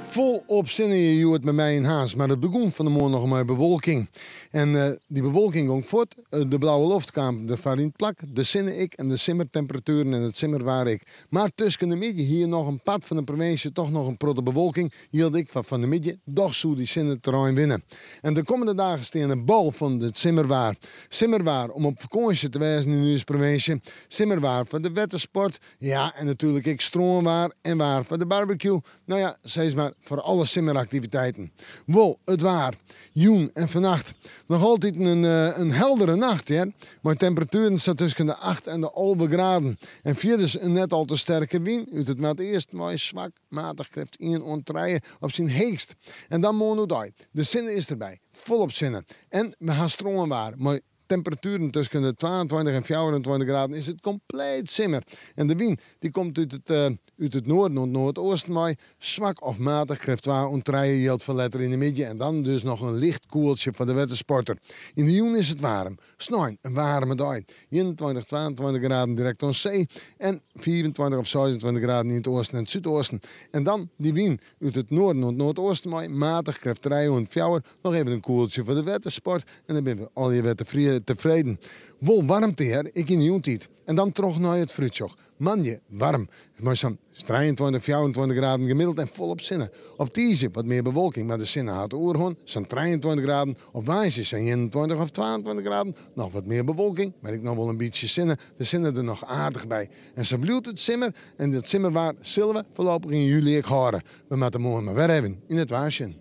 Folop sinne hjoed by my yn Harns, mar it begûn fan 'e moarn noch mei bewolking. En dy bewolking gong fuort, de blauwe loft kaam derfoar yn it plak, de sinne ek en de simmertemperatueren en it simmerwaar ek. Mar tusken de middei hie noch in part fan de provinsje toch noch in protte bewolking, jildt ek foar fan 'e middei, dochs soe dy sinne terrein winne. En de kommende dagen steane bol fan it simmerwaar. Simmerwaar om op fakânsje te wêzen yn ús provinsje, simmerwaar foar de wettersport, ja en natuerlik ek strânwaar en waar foar de barbecue. No ja, sis mar foar alle simmeraktiviteiten. Wol, it waar. Jûn en fannacht. Noch altyd in in heldere nacht, hear. Mei temperatueren sa tusken de 8 en de 11 graden. En fierders in net al te sterke wyn út it noardeasten wei swak, matich krêft ien oant trije op syn heechst. En dan moarn oerdei. De sinne is derby. Folop sinne. En we ha strânwaar mei Temperatueren tusken de 22 en 24 graden is it kompleet simmer. En de wyn dy komt út it út it noarden oant noardeasten wei, swak of matich, krêft twa oant trije jildt foar letter yn de middei en dan dus noch in licht koeltsje foar de wettersporter. Yn de jûn is it waarm. Snein in waarme dei. 21, 22 graden direkt oan see en 25 of 26 graden yn it oasten en it súdoasten. En dan dy wyn út it noarden oant noardeasten wei, matich, krêft trije oant fjouwer. Noch even in koeltsje foar de wettersport en dan binne we allegear wer tefreden. Wol waarmte hear, ek yn de jûntiid. En dan troch nei it foarútsjoch. Moandei waarm, mei sa'n 23, 24 graden gemiddeld en folop sinne. Op tiisdei wat mear bewolking, mar de sinne hat de oerhân, sa'n 23 graden. Op woansdei sa'n 21 of 22 graden, noch wat mear bewolking, mar ek noch wol in bytsje sinne. De sinne der noch aardich by. En sa bliuwt it simmer en dat simmerwaar sille we foarlopich yn july ek hâlde. We moatte moarn mar wer even yn it waar sjen.